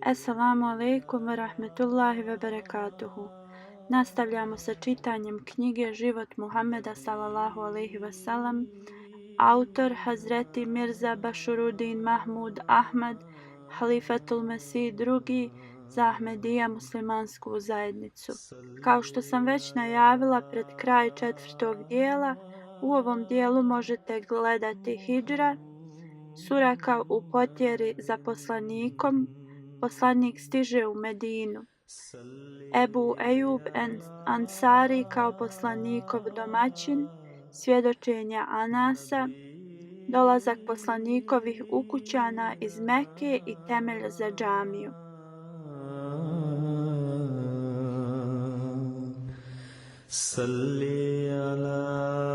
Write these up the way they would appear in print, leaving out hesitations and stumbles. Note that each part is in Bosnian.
Assalamu alaikum wa rahmetullahi wa barakatuhu. Nastavljamo sa čitanjem knjige Život Muhammeda sallallahu alaihi wasallam. Autor Hazreti Mirza Bashuruddin Mahmud Ahmad, Halifatul Mesih II za Ahmedija muslimansku zajednicu. Kao što sam već najavila pred kraj 4. dijela, u ovom dijelu možete gledati hidžra, suraka u potjeri za poslanikom. Poslanik stiže u Medinu. Ebu Ejub Ansari kao poslanikov domaćin, svjedočenja Anasa, dolazak poslanikovih ukućana iz Mekke i temelj za džamiju. Salli ala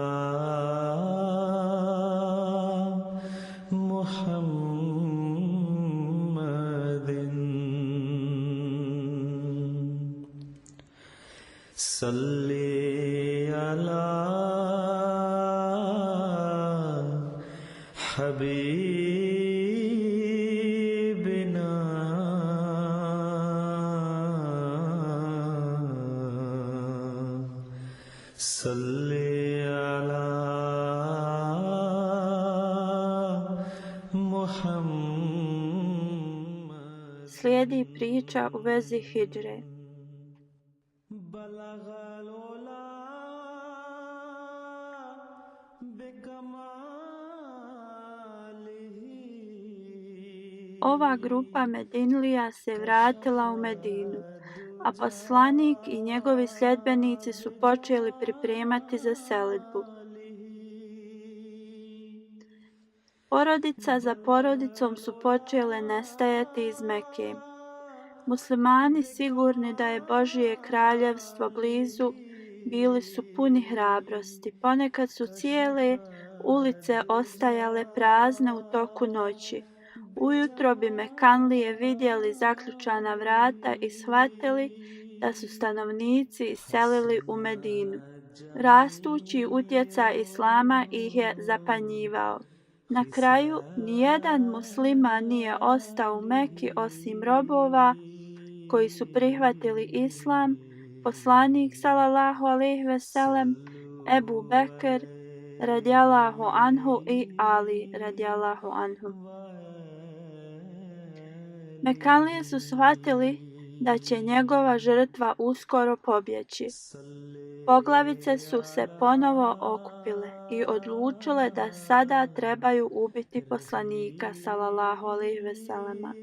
Salli ala habibina Salli ala Muhammad. Slijedi priča u vezi hidžre. Ova grupa Medinlija se vratila u Medinu, a poslanik i njegovi sljedbenici su počeli pripremati za selidbu. Porodica za porodicom su počele nestajati iz Mekke. Muslimani, sigurni da je Božje kraljevstvo blizu, bili su puni hrabrosti. Ponekad su cijele ulice ostajale prazne u toku noći. Ujutro bi Mekanlije vidjeli zaključana vrata i shvatili da su stanovnici iselili u Medinu. Rastući utjecaj islama ih je zapanjivao. Na kraju, nijedan musliman nije ostao u Meki osim robova koji su prihvatili islam, poslanik sallallahu alejhi ve sellem, Ebu Bekr radijallahu anhu i Ali radijallahu anhu. Mekanlije su shvatili da će njegova žrtva uskoro pobjeći. Poglavice su se ponovo okupile i odlučile da sada trebaju ubiti poslanika sallallahu alejhi ve sellema.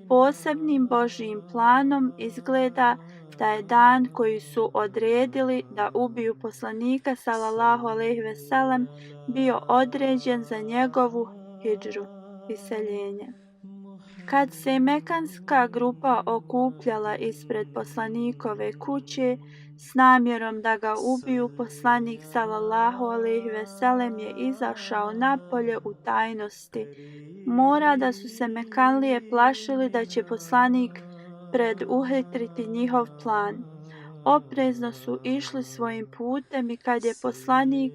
Posebnim Božjim planom izgleda da je dan koji su odredili da ubiju poslanika sallallahu alejhi ve sellem bio određen za njegovu hidžru, iseljenje. Kad se mekanska grupa okupljala ispred poslanikove kuće s namjerom da ga ubiju, poslanik sallallahu alejhi ve sellem je izašao napolje u tajnosti. Mora da su se Mekanlije plašili da će poslanik preduhitriti njihov plan. Oprezno su išli svojim putem i kad je poslanik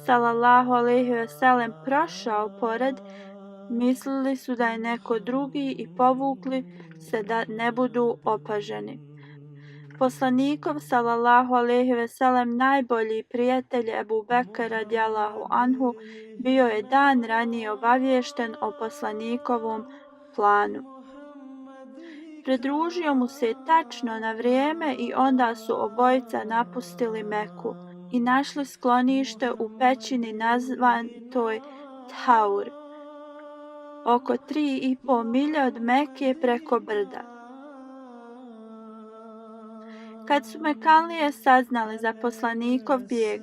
sallallahu alejhi ve sellem prošao pored, mislili su da je neko drugi i povukli se da ne budu opaženi. Poslanikov sallallahu alejhi ve sellem najbolji prijatelj Ebu Bekr radijallahu anhu bio je dan ranije obaviješten o poslanikovom planu. Pridružio mu se tačno na vrijeme i onda su obojica napustili Meku i našli sklonište u pećini nazvanoj Thaur, oko 3,5 milje od Mekke preko brda. Kad su Mekanlije saznali za poslanikov bijeg,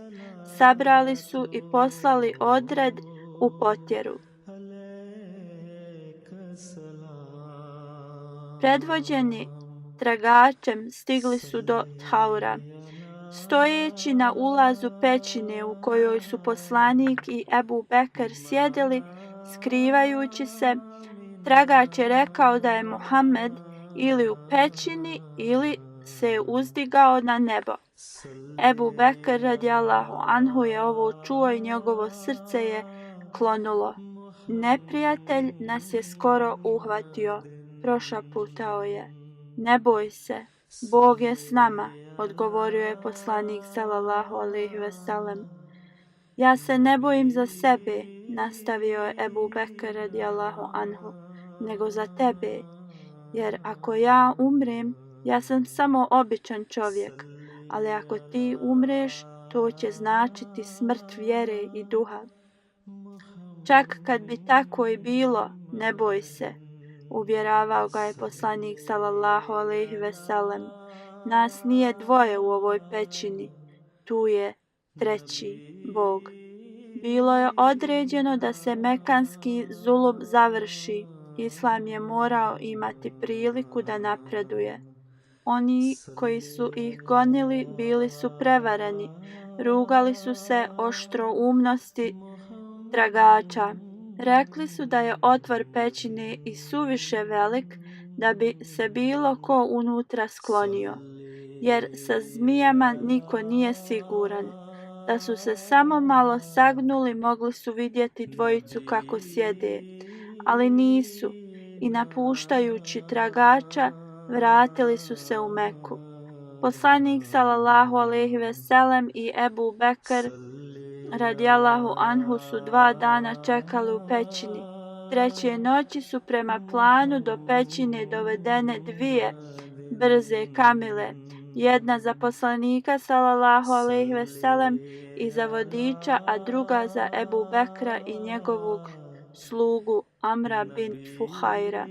sabrali su i poslali odred u potjeru. Predvođeni tragačem stigli su do Thaura. Stojeći na ulazu pećine u kojoj su poslanik i Ebu Bekr sjedili, skrivajući se, tragač je rekao da je Muhammed ili u pećini ili se uzdigao na nebo. Ebu Bekr radijallahu anhu je ovo čuo i njegovo srce je klonulo. neprijatelj nas je skoro uhvatio, prošaputao je. Ne boj se, Bog je s nama, odgovorio je poslanik sallallahu alejhi ve sellem. Ja se ne bojim za sebe, nastavio je Ebu Bekr radijallahu anhu, nego za tebe, jer ako ja umrem, ja sam samo običan čovjek, ali ako ti umreš, to će značiti smrt vjere i duha. Čak kad bi tako i bilo, ne boj se, uvjeravao ga je poslanik sallallahu alejhi ve sellem. Nas nije dvoje u ovoj pećini, tu je treći Bog. Bilo je određeno da se mekanski zulum završi. Islam je morao imati priliku da napreduje. Oni koji su ih gonili bili su prevareni, rugali su se oštroumnosti tragača. Rekli su da je otvor pećine i suviše velik da bi se bilo ko unutra sklonio, jer sa zmijama niko nije siguran. Da su se samo malo sagnuli, mogli su vidjeti dvojicu kako sjede, ali nisu i napuštajući tragača, vratili su se u Meku. Poslanik sallallahu alejhi ve sellem i Ebu Bekr radijallahu anhu su 2 dana čekali u pećini. Treće noći su prema planu do pećine dovedene 2 brze kamile, jedna za poslanika sallallahu alejhi ve sellem i za vodiča, a druga za Ebu Bekra i njegovog slugu Amra bin Fuhajra.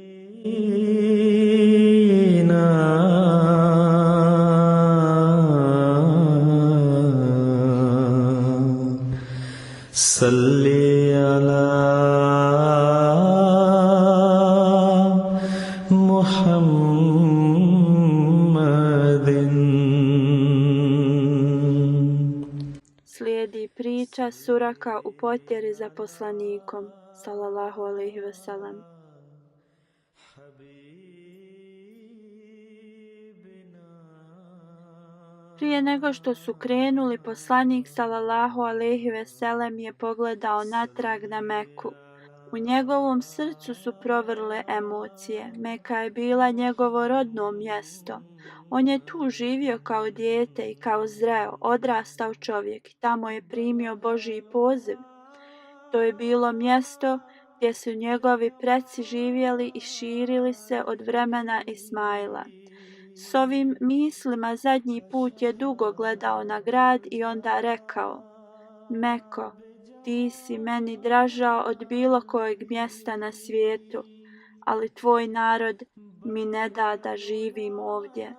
Salli ala Muhammadin. Slijedi priča Suraka u potjeri za poslanikom sallallahu alejhi ve sellem. Prije nego što su krenuli, poslanik sallallahu alejhi ve sellem je pogledao natrag na Meku. U njegovom srcu su provrle emocije. Meka je bila njegovo rodno mjesto. On je tu živio kao dijete i kao zreo, odrastao čovjek i tamo je primio Božji poziv. To je bilo mjesto gdje su njegovi preci živjeli i širili se od vremena Ismaila. S ovim mislima zadnji put je dugo gledao na grad i onda rekao: Meko, ti si meni draža od bilo kojeg mjesta na svijetu, ali tvoj narod mi ne da da živim ovdje.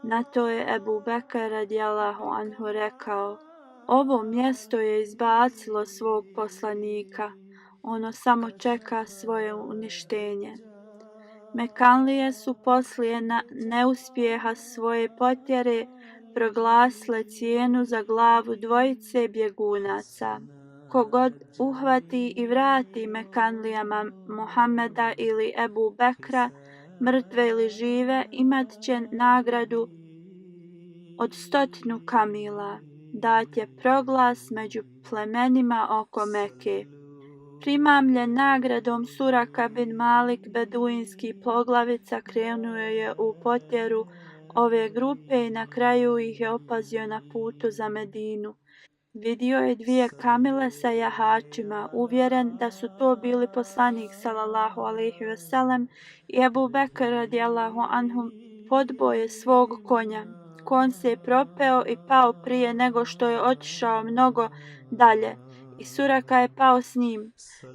Na to je Ebu Bekr radijallahu anhu rekao: ovo mjesto je izbacilo svog poslanika, ono samo čeka svoje uništenje. Mekanlije su poslije neuspjeha svoje potjere proglasile cijenu za glavu 2 bjegunaca. Kogod uhvati i vrati Mekanlijama Muhameda ili Ebu Bekra, mrtve ili žive, imat će nagradu od 100 kamila. Dat je proglas među plemenima oko Meke. Primamljen nagradom, Suraka bin Malik, beduinski poglavica, krenuo je u potjeru ove grupe i na kraju ih je opazio na putu za Medinu. Vidio je 2 kamile sa jahačima, uvjeren da su to bili poslanik sallallahu alejhi ve sellem i Ebu Bekr radijallahu anhu. Podboje svog konja. Konj se je propeo i pao prije nego što je otišao mnogo dalje i Suraka je pao s njim.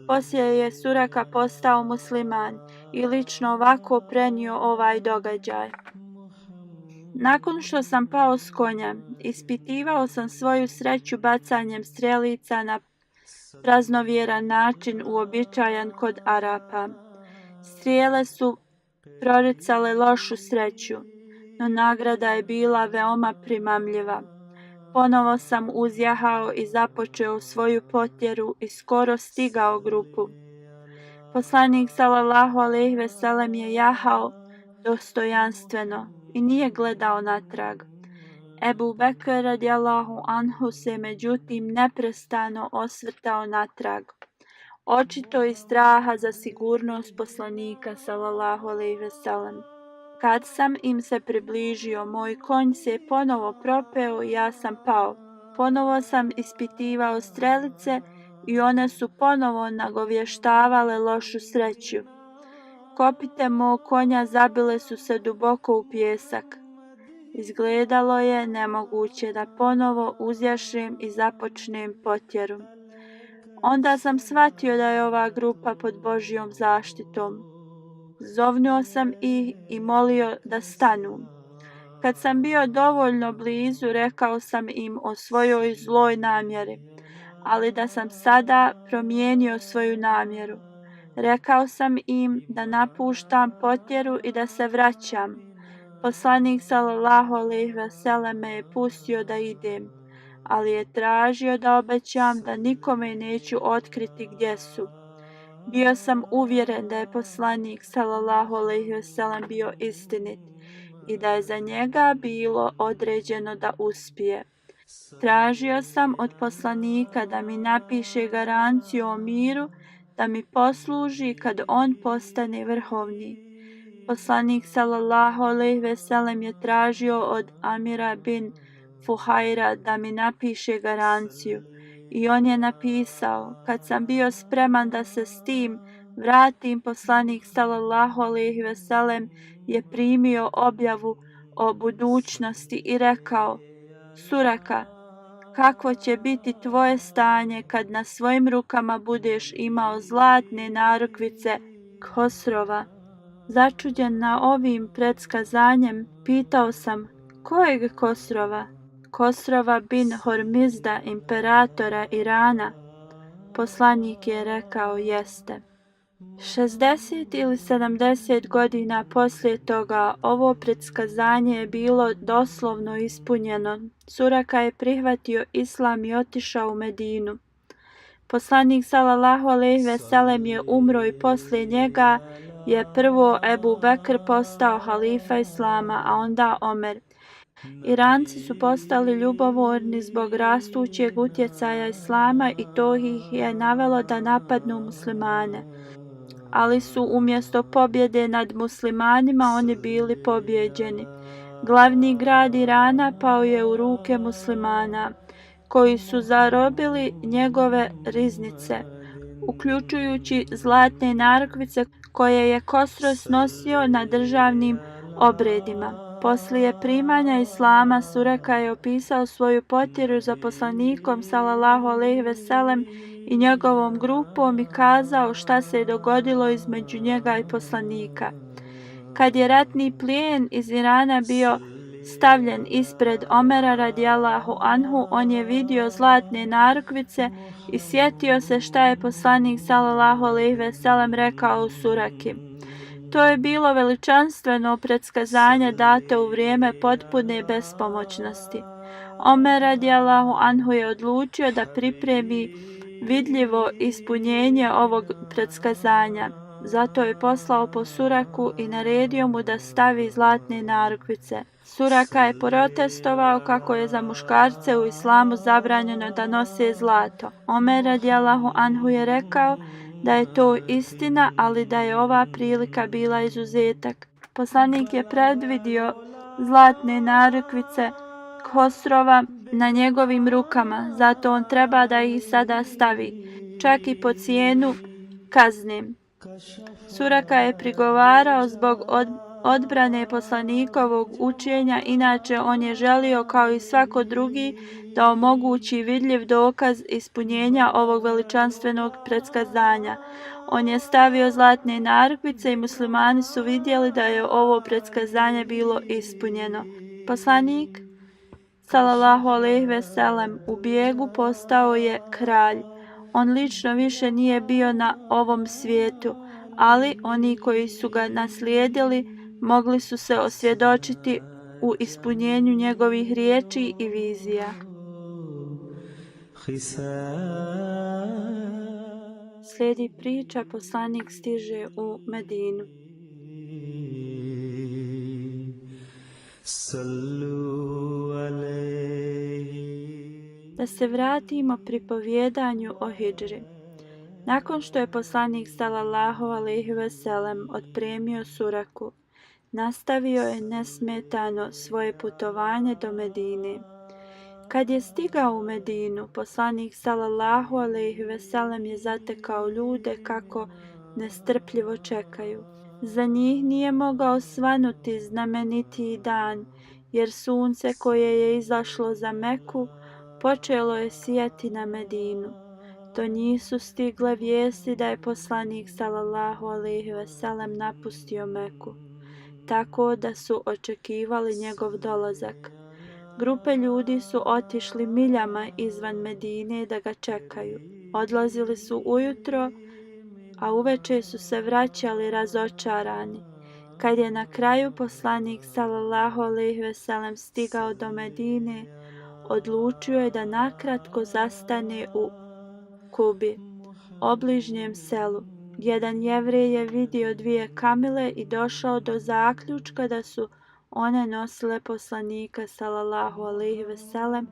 Poslije je Suraka postao musliman i lično ovako prenio ovaj događaj. Nakon što sam pao s konja, ispitivao sam svoju sreću bacanjem strelica na praznovjeran način uobičajan kod Arapa. Strijele su proricale lošu sreću, no nagrada je bila veoma primamljiva. Ponovo sam uzjahao i započeo svoju potjeru i skoro stigao grupu. Poslanik sallallahu alejhi ve sellem je jahao dostojanstveno i nije gledao natrag. Ebu Bekr radijallahu anhu se međutim neprestano osvrtao natrag. očito iz straha za sigurnost poslanika sallallahu alejhi ve sellem. Kad sam im se približio, moj konj se ponovo propeo i ja sam pao. Ponovo sam ispitivao strelice i one su ponovo nagovještavale lošu sreću. Kopite mog konja zabile su se duboko u pijesak. Izgledalo je nemoguće da ponovo uzjašem i započnem potjeru. Onda sam shvatio da je ova grupa pod Božjom zaštitom. Zovnuo sam ih i molio da stanu. Kad sam bio dovoljno blizu, rekao sam im o svojoj zloj namjeri, ali da sam sada promijenio svoju namjeru. Rekao sam im da napuštam potjeru i da se vraćam. Poslanik sallallahu alejhi ve sellem me je pustio da idem, ali je tražio da obećam da nikome neću otkriti gdje su. Bio sam uvjeren da je poslanik sallallahu alejhi ve sellem bio istinit i da je za njega bilo određeno da uspije. Tražio sam od poslanika da mi napiše garanciju o miru, da mi posluži kad on postane vrhovni. Poslanik sallallahu alejhi ve sellem je tražio od Amira bin Fuhajra da mi napiše garanciju i on je napisao. Kad sam bio spreman da se s tim vratim, poslanik sallallahu alejhi ve sellem je primio objavu o budućnosti i rekao: Suraka, kakvo će biti tvoje stanje kad na svojim rukama budeš imao zlatne narukvice Khosrova? Začuđen na ovim predskazanjem, pitao sam: kojeg Khosrova? Khosrova bin Hormizda, imperatora Irana. Poslanik je rekao: jeste. 60 ili 70 godina poslije toga ovo predskazanje je bilo doslovno ispunjeno. Suraka je prihvatio islam i otišao u Medinu. Poslanik sallallahu alejhi ve sellem je umro i poslije njega je prvo Ebu Bekr postao halifa islama, a onda Omer. Iranci su postali ljubomorni zbog rastućeg utjecaja islama i to ih je navelo da napadnu muslimane. Ali su umjesto pobjede nad muslimanima oni bili pobjeđeni. Glavni grad Irana pao je u ruke muslimana, koji su zarobili njegove riznice, uključujući zlatne narukvice koje je Khosrow nosio na državnim obredima. Poslije primanja islama, Suraka je opisao svoju potjeru za poslanikom sallallahu alejhi ve sellem i njegovom grupom i kazao šta se je dogodilo između njega i poslanika. Kad je ratni plijen iz Irana bio stavljen ispred Omera radijallahu anhu, on je vidio zlatne narukvice i sjetio se šta je poslanik sallallahu alejhi ve sellem rekao u Suraki. To je bilo veličanstveno predskazanje dato u vrijeme potpune bespomoćnosti. Omer radijallahu anhu je odlučio da pripremi vidljivo ispunjenje ovog predskazanja. Zato je poslao po Suraku i naredio mu da stavi zlatne narukvice. Suraka je protestovao kako je za muškarce u islamu zabranjeno da nose zlato. Omer radijallahu anhu je rekao da je to istina, ali da je ova prilika bila izuzetak. Poslanik je predvidio zlatne narukvice Khosrova na njegovim rukama, zato on treba da ih sada stavi, čak i po cijenu kazne. Suraka je prigovarao zbog odbrane poslanikovog učenja, inače on je želio kao i svako drugi da omogući vidljiv dokaz ispunjenja ovog veličanstvenog predskazanja. On je stavio zlatne narukvice i muslimani su vidjeli da je ovo predskazanje bilo ispunjeno. Poslanik sallallahu alejhi ve sellem u bijegu postao je kralj. On lično više nije bio na ovom svijetu, ali oni koji su ga naslijedili mogli su se osvjedočiti u ispunjenju njegovih riječi i vizija. Slijedi priča: poslanik stiže u Medinu. Da se vratimo pripovjedanju o hidžri. Nakon što je poslanik sallallahu alejhi ve sellem otpremio Suraku, nastavio je nesmetano svoje putovanje do Medine. Kad je stigao u Medinu, poslanik sallallahu alejhi ve sellem je zatekao ljude kako nestrpljivo čekaju. Za njih nije mogao svanuti znamenitiji dan, jer sunce koje je izašlo za Meku počelo je sijati na Medinu. Do njih su stigle vijesti da je poslanik sallallahu alejhi ve sellem napustio Meku, tako da su očekivali njegov dolazak. Grupe ljudi su otišli miljama izvan Medine da ga čekaju. Odlazili su ujutro, a uveče su se vraćali razočarani. Kad je na kraju poslanik sallallahu alejhi ve sellem stigao do Medine, odlučio je da nakratko zastane u Kubi, obližnjem selu. Jedan Jevrej je vidio 2 kamile i došao do zaključka da su one nosile poslanika sallallahu alejhi ve sellem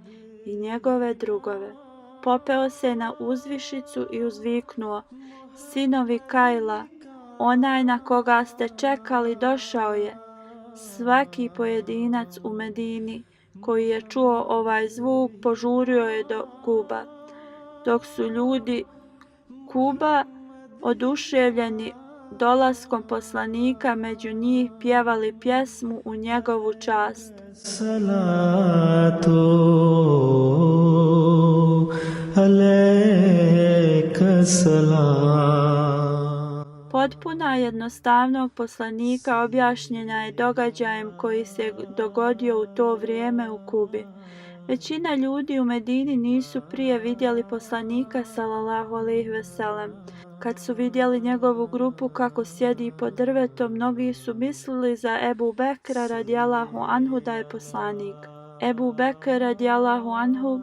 i njegove drugove. Popeo se na uzvišicu i uzviknuo: "Sinovi Kajla, onaj na koga ste čekali došao je." Svaki pojedinac u Medini koji je čuo ovaj zvuk požurio je do Kuba, dok su ljudi Kuba, oduševljeni dolaskom poslanika među njih, pjevali pjesmu u njegovu čast. Salatu alejka salam. Potpuna jednostavnost poslanika objašnjena je događajem koji se dogodio u to vrijeme u Kubi. Većina ljudi u Medini nisu prije vidjeli poslanika sallallahu alejhi ve sellem. Kad su vidjeli njegovu grupu kako sjedi pod drvetom, mnogi su mislili za Ebu Bekra radijallahu anhu da je poslanik. Ebu Bekr radijallahu anhu,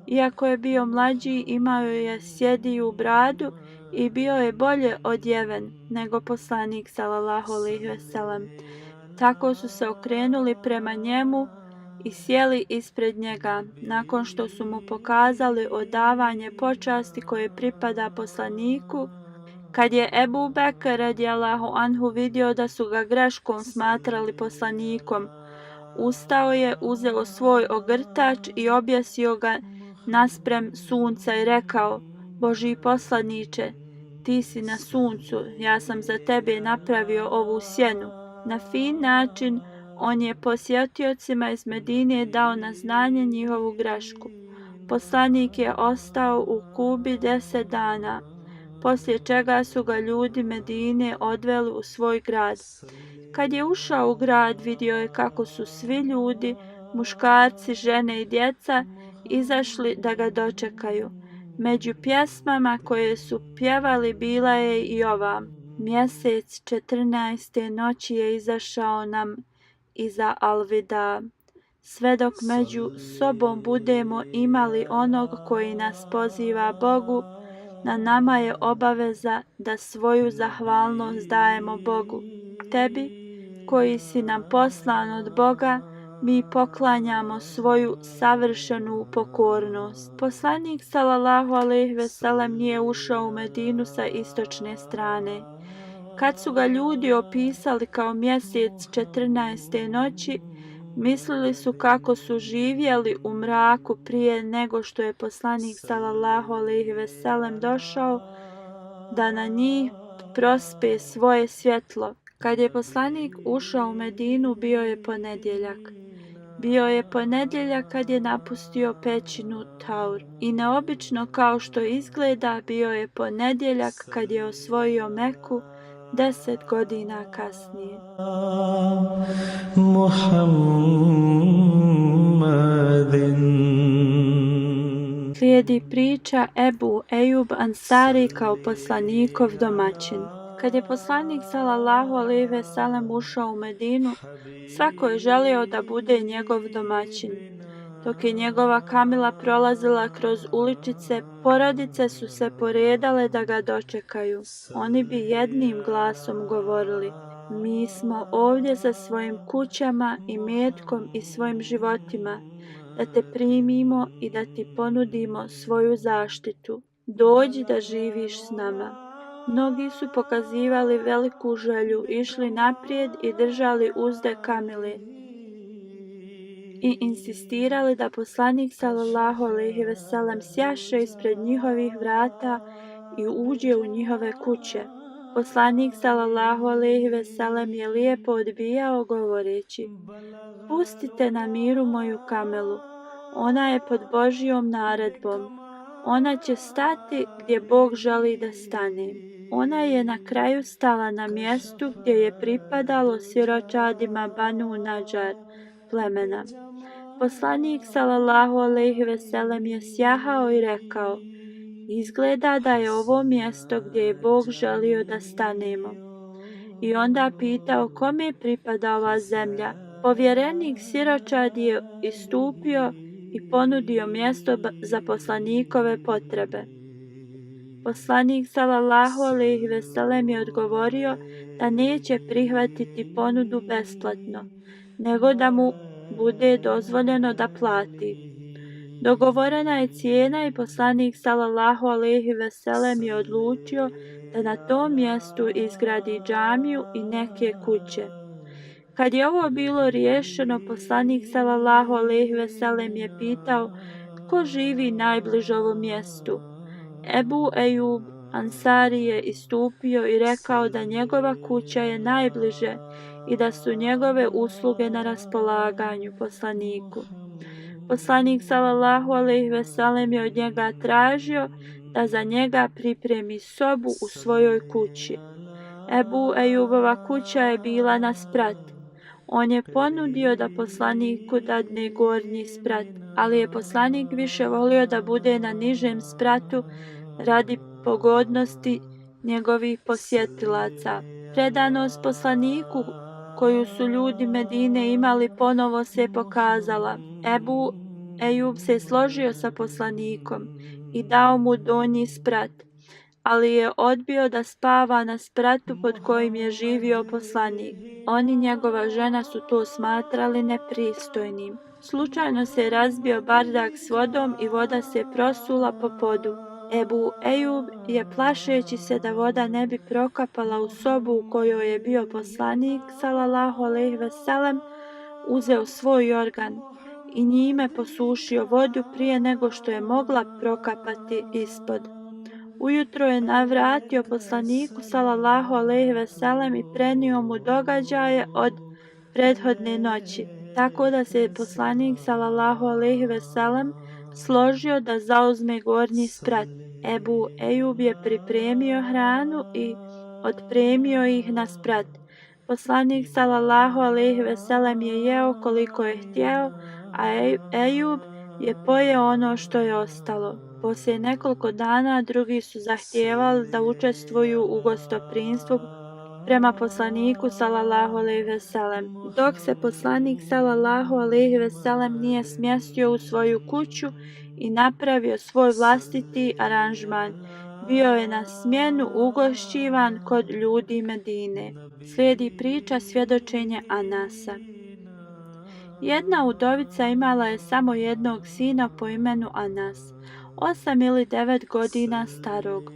iako je bio mlađi, imao je sjediju bradu i bio je bolje odjeven nego poslanik sallallahu alejhi ve sellem. Tako su se okrenuli prema njemu i sjeli ispred njega, nakon što su mu pokazali odavanje počasti koje pripada poslaniku. Kad je Ebu Bekr radijallahu anhu vidio da su ga greškom smatrali poslanikom, ustao je, uzeo svoj ogrtač i objesio ga nasprem sunca i rekao: "Božji poslaniče, ti si na suncu, ja sam za tebe napravio ovu sjenu." Na fin način on je posjetiocima iz Medine dao na znanje njihovu grešku. Poslanik je ostao u Kubi 10 dana, poslije čega su ga ljudi Medine odveli u svoj grad. Kad je ušao u grad, vidio je kako su svi ljudi, muškarci, žene i djeca, izašli da ga dočekaju. Među pjesmama koje su pjevali bila je i ova: "Mjesec 14. noći je izašao nam iza Alvida. Sve dok među sobom budemo imali onog koji nas poziva Bogu, na nama je obaveza da svoju zahvalnost dajemo Bogu. Tebi, koji si nam poslan od Boga, mi poklanjamo svoju savršenu pokornost." Poslanik sallallahu alejhi ve sellem nije ušao u Medinu sa istočne strane. Kad su ga ljudi opisali kao mjesec 14. noći, mislili su kako su živjeli u mraku prije nego što je poslanik sallallahu alejhi ve sellem došao da na njih prospe svoje svjetlo. Kad je poslanik ušao u Medinu, bio je ponedjeljak. Bio je ponedjeljak kad je napustio pećinu Taur. I neobično kao što izgleda, bio je ponedjeljak kad je osvojio Meku 10 godina kasnije. Slijedi priča Ebu Ejub Ansari kao poslanikov domaćin. Kad je poslanik sallallahu alejhi ve sellem ušao u Medinu, svako je želio da bude njegov domaćin. Dok je njegova kamila prolazila kroz uličice, porodice su se poredale da ga dočekaju. Oni bi jednim glasom govorili: "Mi smo ovdje sa svojim kućama, imetkom i svojim životima, da te primimo i da ti ponudimo svoju zaštitu." dođi da živiš s nama. Mnogi su pokazivali veliku želju, išli naprijed i držali uzde kamile i insistirali da poslanik sallallahu alejhi ve sellem sjaše ispred njihovih vrata i uđe u njihove kuće. Poslanik sallallahu alejhi ve sellem je lijepo odbijao govoreći: Pustite na miru moju kamelu, ona je pod Božjom naredbom. Ona će stati gdje Bog želi da stane. Ona je na kraju stala na mjestu gdje je pripadalo siročadima Banu Nadžar plemena. Poslanik sallallahu alejhi ve sellem je sjahao i rekao: Izgleda da je ovo mjesto gdje je Bog želio da stanemo. I onda pitao kome pripada ova zemlja. Povjerenik siročad je istupio i ponudio mjesto za poslanikove potrebe. Poslanik sallallahu alejhi ve sellem je odgovorio da neće prihvatiti ponudu besplatno, nego da mu bude dozvoljeno da plati. Dogovorena je cijena i poslanik sallallahu alejhi ve sellem je odlučio da na tom mjestu izgradi džamiju i neke kuće. Kad je ovo bilo riješeno, poslanik sallallahu alejhi ve sellem je pitao tko živi najbliže ovom mjestu. Ebu Ejub Ansari je istupio i rekao da njegova kuća je najbliže i da su njegove usluge na raspolaganju poslaniku. Poslanik sallallahu alejhi ve sellem je od njega tražio da za njega pripremi sobu u svojoj kući. Ebu Ejubova kuća je bila na sprat. On je ponudio da poslaniku dadne gornji sprat, ali je poslanik više volio da bude na nižem spratu radi pogodnosti njegovih posjetilaca. Predanost poslaniku koju su ljudi Medine imali ponovo se pokazala. Ebu Ejub se složio sa poslanikom i dao mu donji sprat, ali je odbio da spava na spratu pod kojim je živio poslanik. On i njegova žena su to smatrali nepristojnim. Slučajno se razbio bardak s vodom i voda se prosula po podu. Ebu Ejub je, plašeći se da voda ne bi prokapala u sobu u kojoj je bio poslanik sallallahu alejhi ve sellem, uzeo svoj jorgan i njime posušio vodu prije nego što je mogla prokapati ispod. Ujutro je navratio poslaniku sallallahu alejhi ve sellem i prenio mu događaje od prethodne noći, tako da se poslanik sallallahu alejhi ve sellem složio da zauzme gornji sprat. Ebu Ejub je pripremio hranu i otpremio ih na sprat. Poslanik sallallahu alejhi ve sellem je jeo koliko je htjeo, a Ejub je pojeo ono što je ostalo. Poslije nekoliko dana drugi su zahtijevali da učestvuju u gostoprimstvu prema poslaniku sallallahu alejhi ve sellem. Dok se poslanik sallallahu alejhi ve sellem nije smjestio u svoju kuću i napravio svoj vlastiti aranžman, bio je na smjenu ugošćivan kod ljudi Medine. Slijedi priča svjedočenja Anasa. Jedna udovica imala je samo jednog sina po imenu Anas, 8 ili 9 godina starog.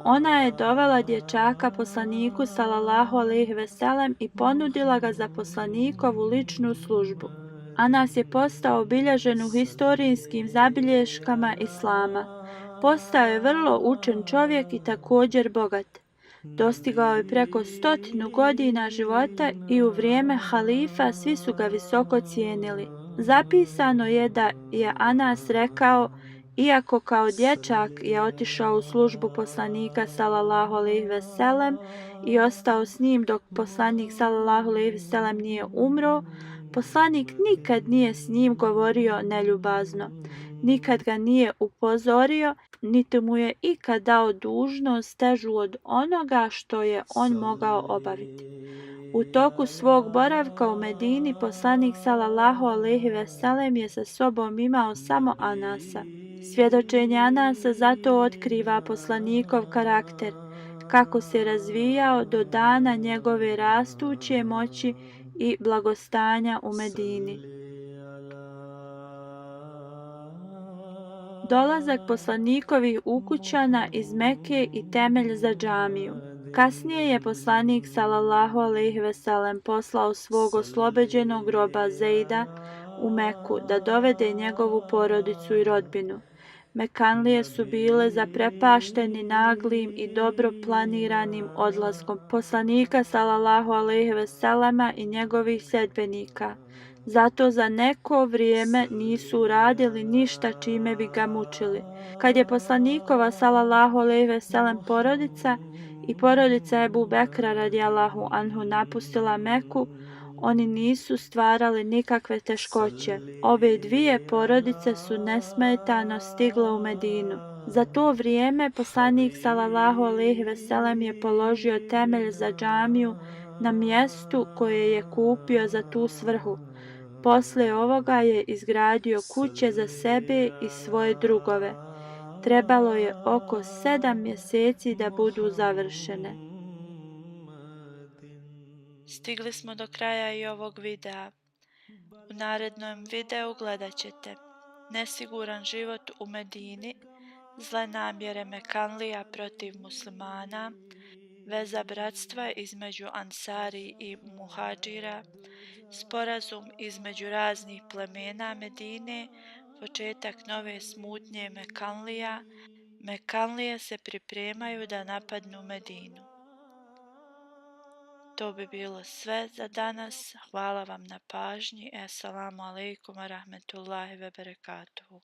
Ona je dovela dječaka poslaniku sallallahu alejhi ve sellem i ponudila ga za poslanikovu ličnu službu. Anas je postao obilježen u historijskim zabilješkama Islama. Postao je vrlo učen čovjek i također bogat. Dostigao je preko 100 godina života i u vrijeme halifa svi su ga visoko cijenili. Zapisano je da je Anas rekao: iako kao dječak je otišao u službu poslanika sallallahu alejhi ve sellem i ostao s njim dok poslanik sallallahu alejhi ve sellem nije umro, poslanik nikad nije s njim govorio neljubazno, nikad ga nije upozorio, niti mu je ikad dao dužnost težu od onoga što je on mogao obaviti. U toku svog boravka u Medini poslanik sallallahu alejhi ve sellem je sa sobom imao samo Anasa. Svjedočenje Anasa zato otkriva poslanikov karakter, kako se razvijao do dana njegove rastuće moći i blagostanja u Medini. Dolazak poslanikovih ukućana iz Mekke i temelj za džamiju. Kasnije je poslanik sallallahu alejhi ve sellem poslao svog oslobođenog roba Zeida u Meku da dovede njegovu porodicu i rodbinu. Mekanlije su bile zaprepašteni naglim i dobro planiranim odlaskom poslanika sallallahu alejhi ve sellema i njegovih sledbenika. Zato za neko vrijeme nisu uradili ništa čime bi ga mučili. Kad je poslanikova sallallahu alejhi ve sellem porodica i porodica Ebu Bekra radijallahu anhu napustila Meku, oni nisu stvarali nikakve teškoće. Ove dvije porodice su nesmetano stigle u Medinu. Za to vrijeme poslanik sallallahu alejhi ve sellem je položio temelj za džamiju na mjestu koje je kupio za tu svrhu. Poslije ovoga je izgradio kuće za sebe i svoje drugove. Trebalo je oko 7 mjeseci da budu završene. Stigli smo do kraja i ovog videa. U narednom videu gledat ćete nesiguran život u Medini, zle namjere Mekanlija protiv muslimana, veza bratstva između Ansari i Muhadžira, sporazum između raznih plemena Medine, početak nove smutnje Mekanlija. Mekanlije se pripremaju da napadnu Medinu. To bi bilo sve za danas. Hvala vam na pažnji. Assalamu alaikum wa rahmetullahi wa barakatuhu.